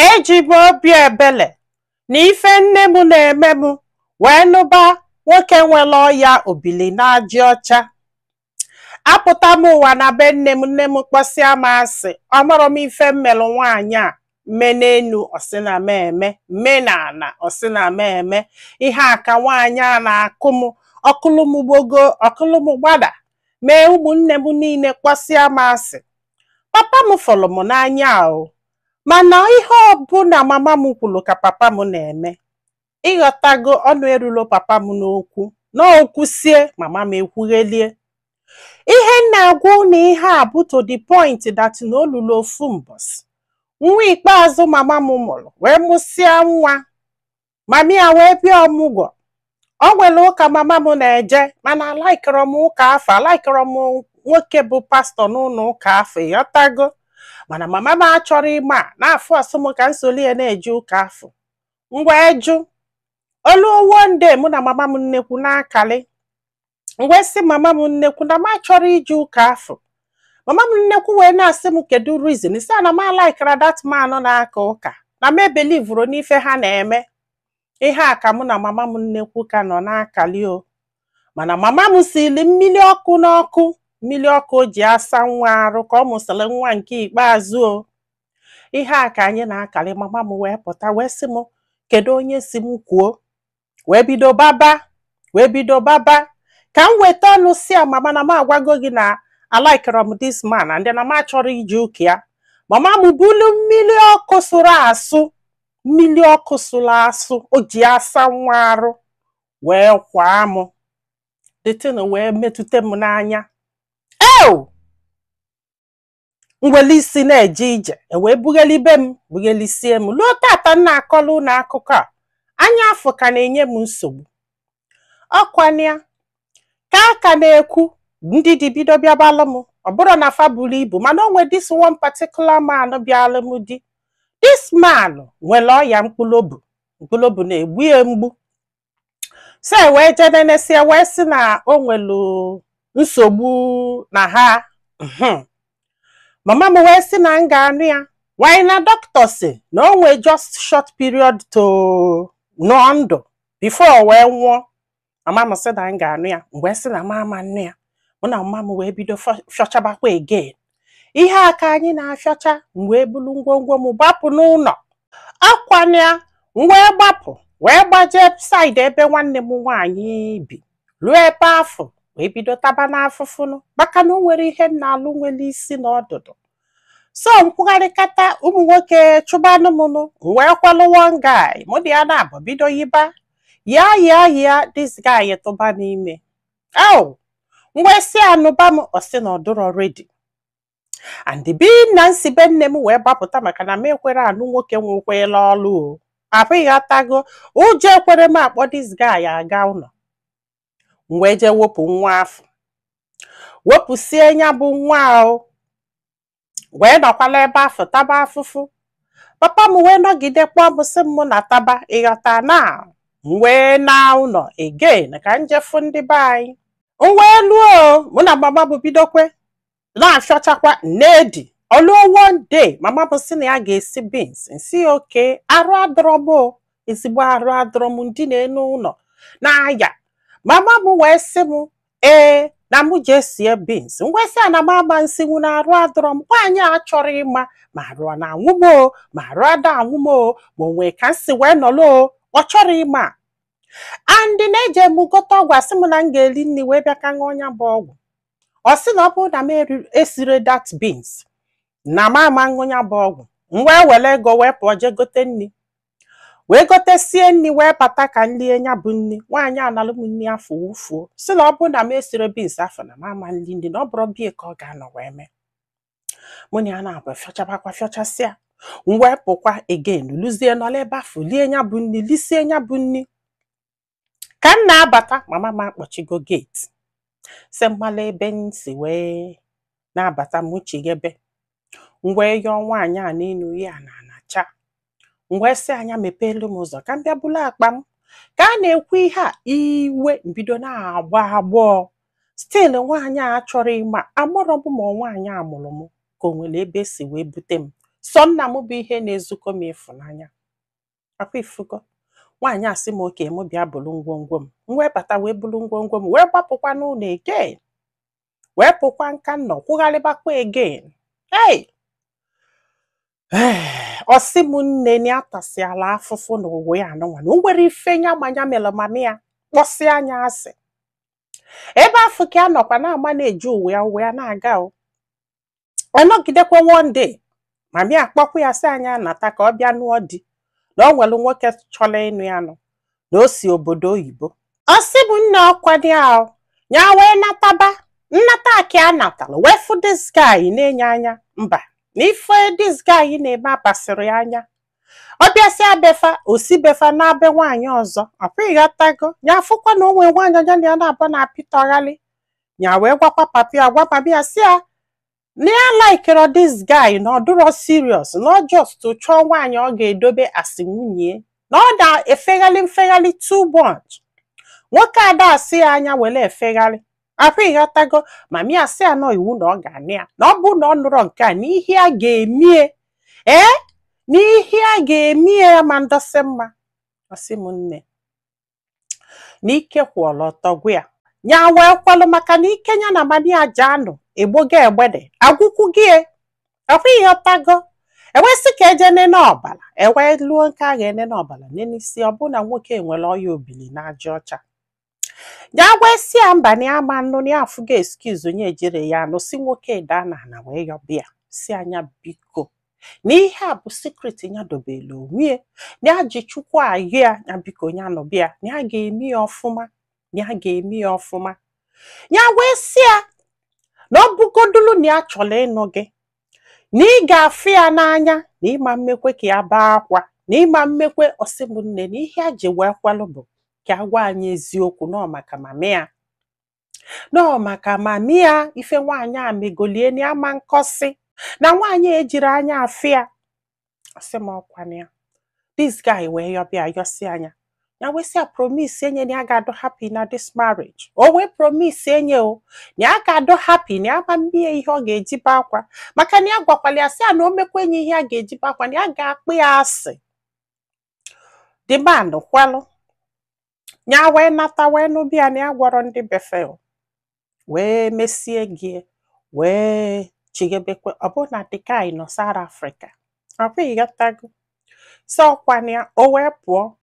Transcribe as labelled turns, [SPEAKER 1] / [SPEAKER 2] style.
[SPEAKER 1] Eji m obi ebele na ife nne m na-eme m wee nụba nwoke nwere ọya obili na-ajị ọcha. Apụta m ụwa na be nne m, nne m kpọsịa m asị, ọmarọ m ife m melụ nwaanyị a, mme n'enu ọsị na m eme, mme n'ana ọsị na m eme. Ihe a ka nwaanyị a na-akụ m, ọkụlụ m gbogo, ọkụlụ m gbada, mee ụmụnne m niile kpọsịa m asị. Papa m fụrụ m n'anya o, mana ihe ọbụla mama m kwuru ka papa m na-eme. Ịghọtago, ọnụ erulo papa m n'okwu, na okwusie mama m ekwughelie. Ihe m na-agwa unu ihe a bụ to the point that na o lulu ofu mbọsị, nwa ikpeazụ mama m mụrụ wee mụsịa nwa, mami ya wee bịa ọmụgwọ. O nwere ụka mama m na-eje, mana alaikọrọ m ụka afọ, alaikọrọ m nwoke bụ pastọ n'ụlọ ụka afọ, ịghọtago. Mana mama m achọrọ ịma na-afụ ọsụ m ka nsoli ya na-eje ụka afọ. Ngwa eju olu one day, mụ na mama m nnekwu na-akali, ngwe sị mama m nnekwu na m achọrọ ije ụka afọ. Mama m nnekwu wee na-asị m kedu reason, sị na m alaikara that man na-aka ụka, na m ebelivuru n'ife ha na-eme. Ihe a ka mụ na mama m nnekwu ka nọ na-akali o, mana mama m sili mmiri ọkụ n'ọkụ, mmiri ọkụ o ji asa nwa arụ ka ọ mụsịrị nwa nke ikpeazụ o. Ihe a ka anyị na-akali, mama m wee pụta wee sị m kedu onye si m kwuo, wee bido baba, wee bido baba ka m weta ọnụ si a mama na m agwago gị na alaikere m this man and na m achọrọ ije ụka ya. Mama m bulu mmiri ọkụ sụrụ asụ, mmiri ọkụ sụrụ asụ o ji asa nwa arụ wee kwaa m. The thing wee metụta m n'anya eo, nwere isi na-eje ije, wee bughelibe m, bughelisie m luo tata. M na-akọlụ ụnụ akụkọ a, anya afọ ka na-enye m nsogbu. Ọkwana ka a ka na-ekwu, ndị dị bido bịabalụ m, ọ bụrụ na fa buru ibu, mana o nwere this one particular man bịalụ m di. This man nwere ọya mkpụlụobu, mkpụlụobu na-egbu ya mgbu, so wee jee nenesie wee sị na o nwere nsogbu na ha. Mama m wee sị na m ga-anụ ya wanyị, na dọkịta si na o nwee just short period to nọọ ndụ before wee nwụọ. Mama m sị na m ga-anụ ya, m wee sị na m ama nnu ya. Mụ na mama m wee bido fịọchabakwa again. Ihe a ka anyị na-afịọcha, m wee bulu ngwongwo m gbapụ n'ụlọ akwana ya. M wee gbapụ wee gbaje side ebe nwanne m nwaanyị bi, ruo ebe afọ wee bido taba n'afụfụnụ, maka na o nwere ihe m na-alụ nwere isi na ọdụdụ. So nkwugharịkata ụmụ nwoke chụbanụ m nụ, m wee kwalụ one guy mụ na ya na-abụ bido yiba ya ya ya. This guy tụba m ime. Oh, m wee sị anụba m, ọ sị na ọ dụrọ ready, and being na nsi be nne m wee gbapụta, maka na m ekwere anụ nwoke nwekwela ọlụ o abụghị atago ụjọ ekwere m akpọ this guy aga ụlọ. M wee jee wepụ nwa afọ, wepụsie ya bụ nwa o, wee nọkwala ebe afọ taba afụfụ. Papa m wee nọgide kpọọ m, sị m na taba ịghọta na m wee na ụlọ again ka m jefu ndị be anyị. M wee luo, mụ na mama m bidokwe na-afịọchakwa nnedi oluo. One day mama m sị na ya ga-esi beans, nsi oke arụ adọrọ m o, ezigbo arụ adọrọ m, ndị na-enu ụlọ na-aya. Mama m wee sị m ee, na mụ jee sie beans. M wee sị ya na m ama nsinwu na arụ adọrọ m. Nwaanyị a chọrọ ịma ma arụ ọ na-anwụ m o, ma arụ ada anwụ m o, ma o nwee ka m si wee nọrọ o, ọ chọrọ ịma. And na-eje m gote ọgwụ, asị m na m ga-eri nri wee bịa ka ṅụọ ya bụ ọgwụ. Ọ sị na ọ bụrụ na m esire that beans na m ama ṅụ ya bụ ọgwụ. M wee were ego wee pụọ jee gote nri, wee gotesie nri wee bata ka m lie ya bụ nri. Nwaanyị analụ m nri afọ wufuo, sị na ọ bụrụ na m esire beans afọ na m ama nli nri, na ọ bụrụ bie ka ọ ga-anọ wee mee. Mụ na ya na-abụ fịọchabakwa fịọchasịa, m wee pụkwa again, luzie nọla ebe afọ lie ya bụ nri, lisie ya bụ nri. Ka m na-abata, mama m akpọchigo gate, sị mmalụ ebe m si wee na-abata m chighebe. M wee yọọ nwaanyị a n'elu ya na anacha, m wee sị anya mepeelu m ụzọ ka m bịa bulu akpa m. Ka a na-ekwu ihe a, iwe mbido na-agbọ agbọọ. Still nwaanyị a chọrọ ịma amụrọ m ma nwaanyị a mụrụ m ka o nwere ebe esi wee bute m. Sọ nna m bụ ihe na-ezukọ m ịfụnanya. Akwa ifugo nwaanyị asị m oke mụ bịa bulu ngwongwo m. M wee bata, wee bulu ngwongwo m, wee gbapụkwa n'ụlọ again, wee pụkwa nka nnọ kwugharịbakwa again. Hey, ọ sị m nne na ya tasịala afụfụ n'ụwa ya anụnwa, na o nwere ife nya manya mere mama ya kpọsịa anya asị. Ebe afọ ka ya nọkwa na-ama na-eji ụwa ya, ụwa ya na-aga. O ọnọgidekwa, one day mami akpọkwa ya, sị anya nata ka ọ bịa nụọ di, na ọ nwere nwoke chọrọ ịnụ ya nụ, na o si obodo oyibo. Ọ sị bụ nne, ọkwado ahụ ya wee nataba nnata ka a natara, wee fụ this guy na-enye anya mba na ife this guy na-eme abasịrị ya anya. Ọ bịasịa befa, osi befa na-abe nwaanyị ọzọ. Ọkwa ịghọtago, ya afụkwa na o nwee nwaanyị ọnya na ya na-abụ na apịtọghalị ya. Wee gwakwa papi ya, gwa papi ya, sị ya na ya likere this guy, na ọ dụrọ serious, na ọ just chọọ nwaanyị ọ ga-edobe asị nwunye, na ọ na-efeghalị mfeghalị too much. Nwoke ada asị ya anya were efeghalị. Akwa ịghọtago, mami asị ya nọ iwu na ọ ga-anụ ya, na ọ bụ na ọ nụrọ nke a, n'ihe a ga-emie, ee, n'ihe a ga-emie ya ma ndọsị mma. Ọsị m nne na ike kwụọla ọtọ gwa ya, ya wee kwalụ, maka na ike ya na mami ya ji anụ egbogo egbede agwụkwụ gị. Ọkwa ịghọtago, ewesị ka eje nene ọbara, ewee luo nke a ga-enene ọbara nenisi, ọ bụ na nwoke nwere ọya obili na aja ọcha. Ya wee sị ya mba, na ya ma nnụ, na ya afụgo excuse onye ejere ya anụ. Si nwoke daa na ana wee yọbịa, si anya biko, na ihe a bụ secret ya dobere onwe na ya ji Chukwu ayọ ya, ya biko ya nọbịa, na ya ga-eme ya ọfụma, na ya ga-eme ya ọfụma. Ya wee sị ya na ọ bụgodulu na ya chọrọ ịnụ gị, na ị ga-afụ ya n'anya, na ịma mmekwe ka ya bee akwa, na ịma mmekwe. Ọsị m nne, na ihe a ji wee kwalụ bụ ka a gwa anyị eziokwu, nọ maka mami ya, nọ maka mami ya. Ife nwaanyị a megolie na ama nkọsị na nwaanyị a ejiri anya afụ ya. Ọsị m ọkwana ya, this guy wee yọbịa yọsi anya ya, wee sị ya promise enye na ya ga-adụ happy na this marriage. O wee promise enye o na ya ga-adụ happy, na ya ma mmie ihe ọ ga-eji be akwa, maka na ya gwakwala ya, sị ya na o mekwa enye ihe a ga-eji be akwa, na ya ga-akpụ ya asị. The man kwalụ ya, wee nata, wee nụbịa na ya gwọrọ ndị befe o. Wee mesie gị, wee chigebekwe. Ọ bụ na the guy nọ South Africa. Ọkwa ịghọtago, so ọkwana ya, o wee pụọ.